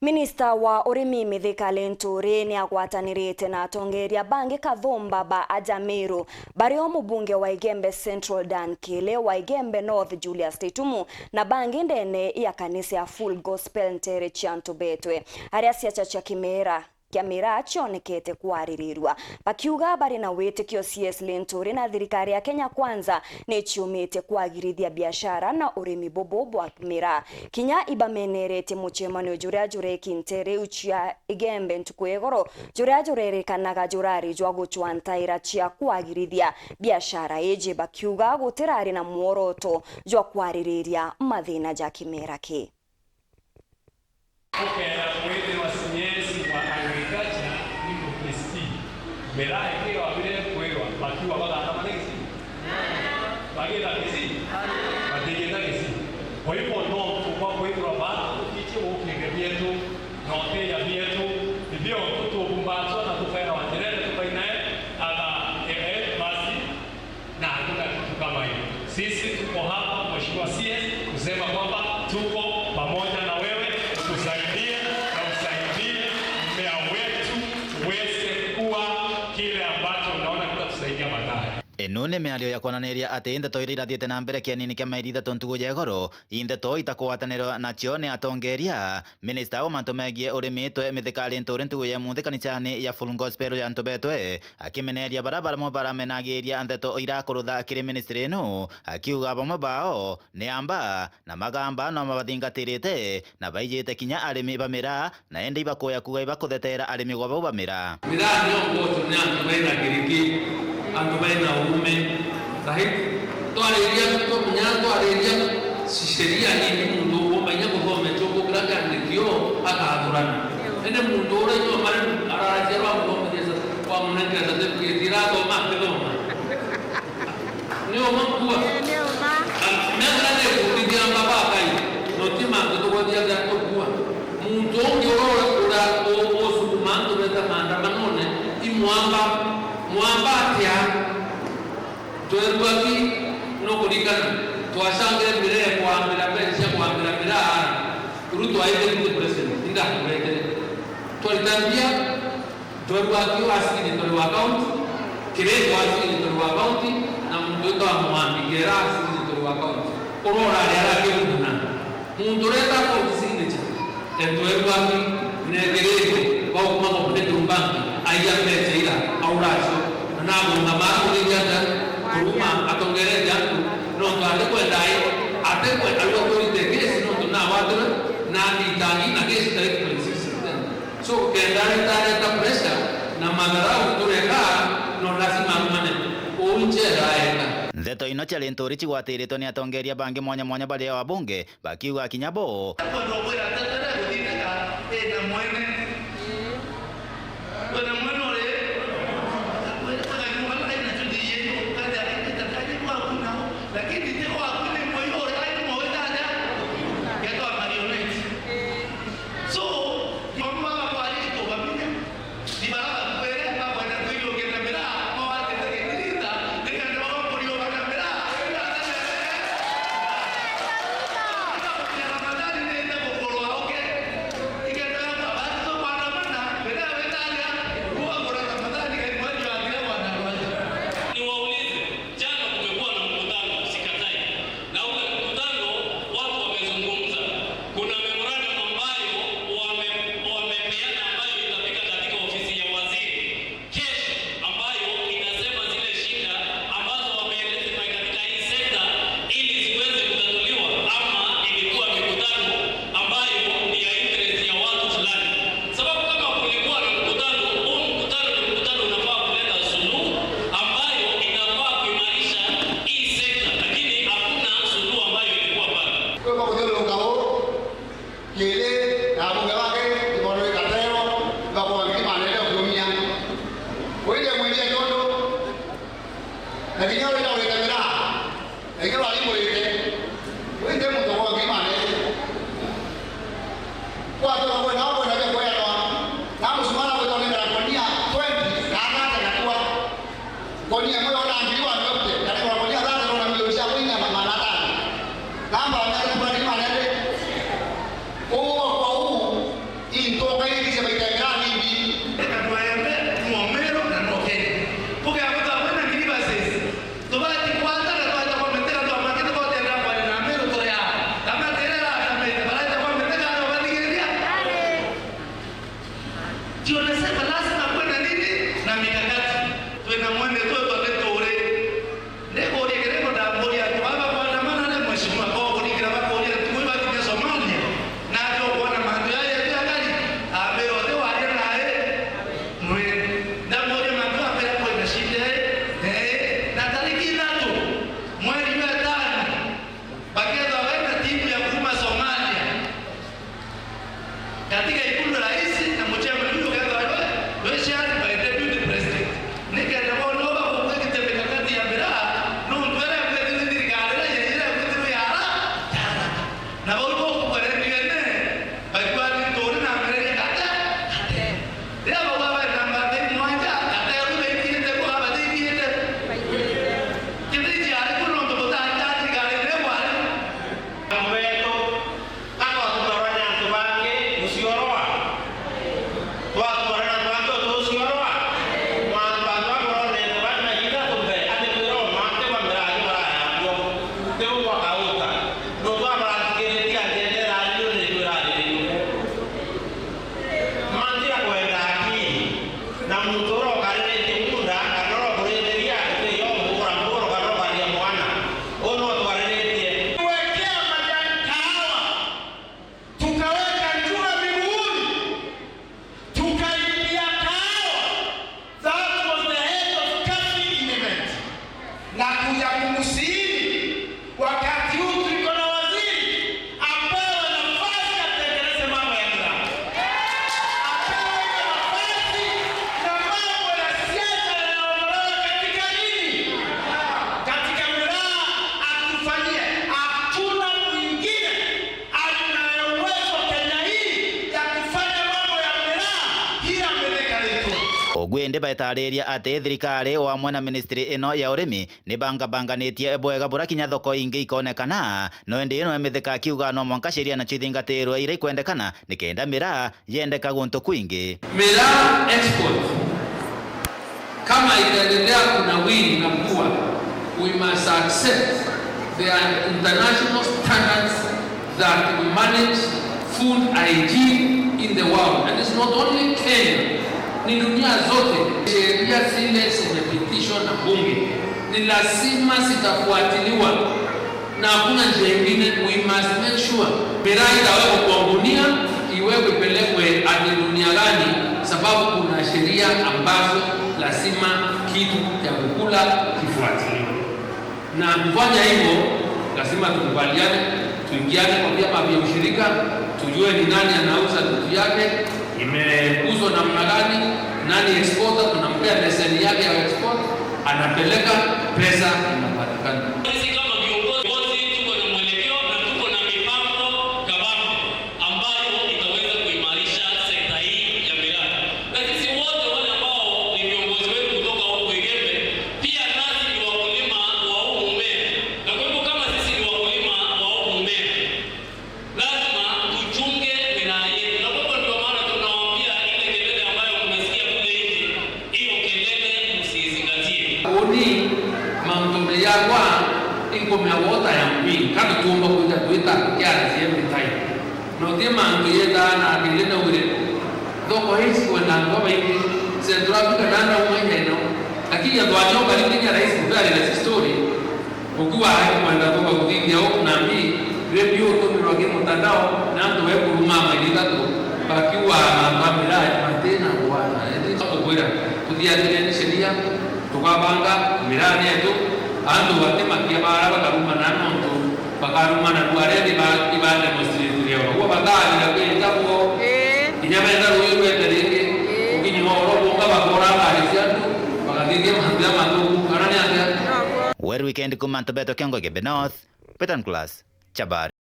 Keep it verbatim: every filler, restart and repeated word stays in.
Minista wa urimi Mithika Linturi ni agwatanirite na atongeria bangi kathumba ba aja Meru, bario mubunge wa Igembe Central Dan Kili, wa Igembe North Julius Titumu, na bangi ndene ya kanisa ya Full Gospel ntere cia Ntubetwe, aria ciacha cia Kimera kia miraa cionekete kwaririrua, bakiuga bari na witikio C S Linturi na thirikari ya Kenya Kwanza ni ciumite kwagirithia biashara na urimi bubu bwa miraa. Kinya ibameneretie mucemanio juria jureki ntere iu cia Igembe ntuku ya igoro, juria jurerikanaga jurari jwa gucwa ntaira cia kwagirithia biashara iji, bakiuga gutirari na mworoto jwa kwaririria mathina ja kimera ki. Ukenda kwithirwa C S wa agriculture ni Mukisii. Miraa ikiwa bire kwirwa, bakiwa bagata bate Kisii? Bagita Kisii? Batigita Kisii. Kwa hivyo, no tukwa kwithirwa baata tukichie gukinge bietu, na uteya bietu, ibio tutukumbatswa na tukaira wanjirene tukainae, aga, eh, eh, basi. Na hakuna kitu kama hiyo. Sisi tuko hapa, Mheshimiwa C S, kusema kwamba tuko pamoja na wewe, utusaidie na usaidie mmea wetu uweze kuwa kile ambacho unaona kitatusaidia baadaye. Ino ni miario ya kwonaniria ati ndeto iria irathiite na mbere kianini kia mairi ithatu ntugu ya igoro, i ndeto itakugwatanirwa nacio ni atongeria. Minista wa mantu megie urimi Itwe Mithika Linturi ntugu ya imunthi kanisani ya Full Gospel ya Ntubetwe, akimeneria bara bamwe baramenagiria ndeto irakurutha kiri ministry ino, akiuga bamwe bao ni amba na magamba no mabathingatirite na baijite kinya arimi ba miraa, na indi ibakuya kuuga ibakuthetera arimi gwa bau ba miraa. Miraa niyo ngwotwe ni antu baina kiriki, antu baina uume. Right? Twariria, twamunya twariria sheria nini muntu ukumba inya kuthoma ichungu kiria kiandikio akathurana. Indi muntu uria inyua mari araracia rwa muthomithia, wamunenkera certificate irathoma akithoma. Ni uma kua. Ni uma. Methira ni kuthithia amba bakai, no ti mantu tugwethia ja tukua. Muntu ungi uria ura u- usukuma antu beta maandamanone, imwamba, mwamba atia? Twerua ki nukurikana, twacangire miraa ya kwambira mbeca cia kwambira miraa, Ruto aite deputy president, indakuretire. Twarita mbia, twerua ki wa signatory wa account, Kiriko wa signatory wa account, na muntu witwa Mwambi Kera wa signatory wa account. Urora aria arakirumuna. Muntu ureta account signature, entu erua ki, neekirite, baukuma Cooperative Bank, aiya mbeca ira, auracio, na nagunga mara kurithia nja, kuruma, atongerete antu, nontu atikwenda ai, atikwe-, arua kurite kesi, nontu nagwatirwe, na athitangi, na kesi taitwe twenty-six September. So, kenda areta, areta pressure, na matharau tureka, no lazima arumane. Uu nchera aeka. Ndeto ino cia Linturi cigwatiritwe ni atongeria bangi mwanya mwanya bari o abunge, bakiuga kinya bo. Kwenda kwira nteto iria iguthithika ina mwene. Wina mwene uri? Wina mwene uri? Lakini ti gwaku ni mwiyo uri, ai ni mwiyo jaja. Getwa marionette. So, ni bamwe baba kwari tukamenya. Ni bara bakwire bakwenda kwiyukia na miraa, mawatite gitiriita, nikenda baba kuriuka na miraa. Ramadhani niite gukurwa uke. Nikenda baba tukwandamana, miraa witaria, ruga kura Ramadhani, kai mwezi wa thira bwana rwaji. Niwaulize, jana kumekuwa na mkutano, sikatai. Na ule mkutano watu wamezungumza. Kuna memorandum ambayo wame-, wamepeana ambayo itafika katika ofisi ya waziri kesho, ambayo inasema zile shida ambazo wameeleza katika hii sekta ili ziweze kutatuliwa, ama ilikuwa mikutano ambayo ni ya interest ya watu fulani. Sababu kama kulikuwa na mkutano, huu mkutano ni mkutano unafaa kuleta suluhu ambayo inafaa kuimarisha hii sekta, lakini hakuna suluhu ambayo ilikuwa pale. Kwamba kuthiururuka uu, Kiri na abunge bake, ibondo rikaterwa, ibakuwa ngiri manene ukiumia. Wije mwinjie tondu, na kinya uria urite miraa, na kinya rwari mwite, wije muntu kwa ngiri manene. Kwatwa kwenda kwenda bia kweanwa, na musumara kwenda kwenda konia twenty, na thirty na tua. Konia imwe yona ngiri one fifty, na ni konia thirty yona milioni cia kuinya ma-, magana atano. Namba ya mbere ni manene. Uu kwa uu, Katika ikulu rais na mucemani uyu ukethwa we, we shared by deputy president. Nikenda bono bagukua gite mikakati ya miraa, nontu era kwethirwe thirikari ira yenyire kwethirwe yara, yara. Na bau bokugwa rediene, baigua ni turi na miraa ya kate, kate. Riria bauga bari na mbata imwanja, kate ru baithiite kwa bataithiite. Kindi ciari ku nontu butari ta thirikari ine bwari. Wetu. Ka twatumarwa ni antu bangi tuciorwa? Twatumarwa ni antu bangi tuciorwa? Mwantu bantu bakorone bari na itha tumbe ati kwirwa mwanke bamira ajo barayambua. Tiu bwakauta. Nontu abaranthikiritie anjendera ario ni kwira athiriu. Mantu ya kwenda akiri. Na muntu uria ukariritie muunda, kana uria ukurithiria, uti yo umuura muuro, kana ukaria mwana. Uu no twariritie. Tuwekea majani kahawa, tukaweka jua miguuni, tukaibia kahawa. That was the head of Kafi Imement. Na kuja kumsihi wakati huu tuko na waziri, apewe nafasi atekeleze mambo ya miradi. Apewe hiyo nafasi na mambo ya siasa yanaondolewa katika nini? Katika miradi atufanyie. Hatuna mwingine ana uwezo Kenya hii ya kufanya mambo ya miradi hii ya Mithika Linturi. Ugwindi baitariria ati thirikari o amwe na ministry ino ya urimi ni bangabanganitie bwega bura kinya thoko ingi ikonekana, no indi ino Mithika akiuga no mwanka sheria nacio ithingatirwe iria ikwendekana nikenda miraa yendeka guntu kwingi. Miraa export, kama itaendelea kunawiri na kuwa, we must accept there are international standards that manage food hygiene in the world. And it's not only Kenya, ni dunia zote. Sheria zile zimepitishwa na bunge ni lazima zitafuatiliwa, na hakuna njia ingine. We must make sure miraa itawekwa kwa gunia, iwekwe ipelekwe ati dunia gani, sababu kuna sheria ambazo lazima kitu ya kukula kifuatiliwe. Na kufanya hivyo, lazima tukubaliane, tuingiane kwa vyama vya ushirika, tujue ni nani anauza vitu yake, imeuzwa namna gani, nani exporter, tunampea leseni yake ya export, anapeleka, pesa inapatikana. Sisi kama viongozi tuko na mwelekeo na tuko na mipango kabambe ambayo itaweza kuimarisha sekta hii ya miraa. Na sisi wote wale ambao ni viongozi wetu kutoka huku Igembe, pia nasi ni wakulima wa huu mmea. Na kwa hivyo kama sisi ni wakulima wa huu mmea, lazima tuchunge miraa yetu. Na kwa hivyo ndio maana tunawaambia ile kelele ambayo mmesikia kule nje, hiyo kelele msiizingatie. Uni mauntu jakwa inkumea wota ya mbi, kana tuumba kwita twita kiasi every time. Na uti mantu yethaa na akili na ure. Thoko ici kwenda antu babaingi. Central Africa nanda uma ina. Lakini antu anyoka ni kinya rais very story. Ukiwa kwenda thoko kuthithia u na mbi, redio utumirwa ki mutandao, na antu bekuruma maili ithatu, bakiuga mantu a miraa matina bwana. Eti kukwira, tuthiathireni sheria, tukabanga miraa yetu, antu batimakia bara bakarumana nontu bakarumana rua riri ba, iba demonstrate riao. Uguo bataarira kwita kuo. Ii. Kinya benda ruyu rwete ringi, ii, ukinyi wa oro bonga bakora ngari cia antu, bakathithia mantu ja mathuku, kana ni atia? Well weekend kuma Ntobeto Kiongo Igembe North, Peter Nicholas, Chabari.